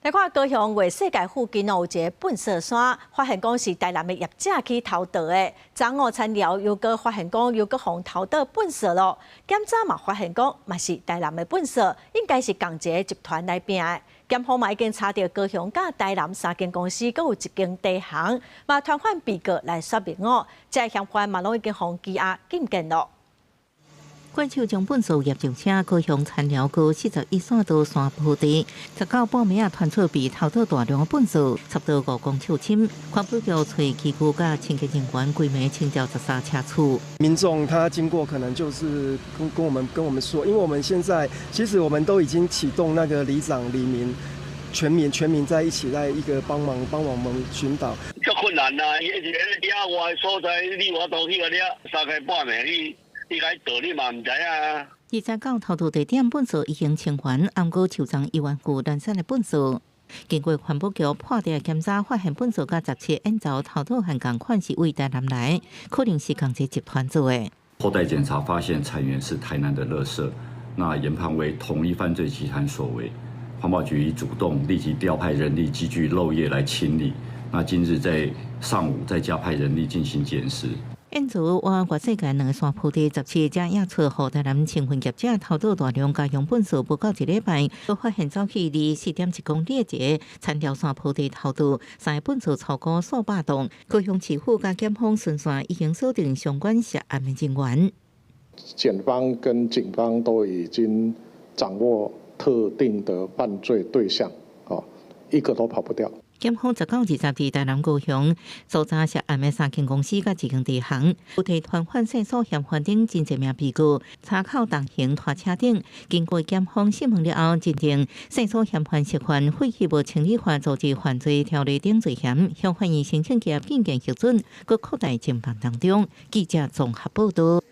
來看高雄月世界附近哦，有一个糞埽山，發現講是台南的業者去偷倒的。昨昏田寮又閣發現講又閣予偷倒糞埽囉。檢查嘛發現講嘛是台南的糞埽，應該是仝一个集團來拚的。檢方嘛已經查著高雄佮台南三間公司，閣有一間地行，嘛傳喚被告來說明哦。這个嫌犯嘛攏已經予羈押禁見囉。怪手將糞埽挹上車，高雄田寮區41線道山坡地，19半暝仔傳出被偷倒大量的糞埽，差不多5公尺深。環保局揣機具佮清潔人員規暝清掉13車次。民眾他經過可能就是跟我們說，因為我們現在其實我們都已經啟動那個里長、里民、全民在一起，在一個幫忙幫我們尋找。足困難啊！伊一個野外所在，你有法度去共掠，三更半暝你。你共伊倒，你嘛毋知影。29偷倒地點糞埽已經清完，毋過樹叢猶原有零散的糞埽。經過環保局破地檢查，發現糞埽佮17煙槽偷倒案仝款是對台南來，可能是仝一個集團做的。後代檢查發現產源是台南的垃圾，那研判為同一犯罪集團所為。環保局已主動立即調派人力機具漏夜來清理。那今日在上午再加派人力進行撿拾。現在外世界兩个山坡地17才驗出，予台南清糞業者偷倒大量家用糞埽，無夠一禮拜，閣發現走去離4.1公里的一个田寮山坡地偷倒三个糞埽超過數百噸。高雄市府佮檢方巡線已經鎖定相關涉案的人員。檢方跟警方都已經掌握特定的犯罪對象，一個都跑不掉。檢方19、20佇台南高雄搜查涉案的三間公司佮一間地行，有提傳喚線索嫌犯等真濟名被告，查扣重型拖車等。經過檢方審問了後，認定線索嫌犯涉犯廢棄物清理法組織犯罪條例等罪嫌，向法院申請羈押禁見核准，閣擴大偵辦當中。記者綜合報道。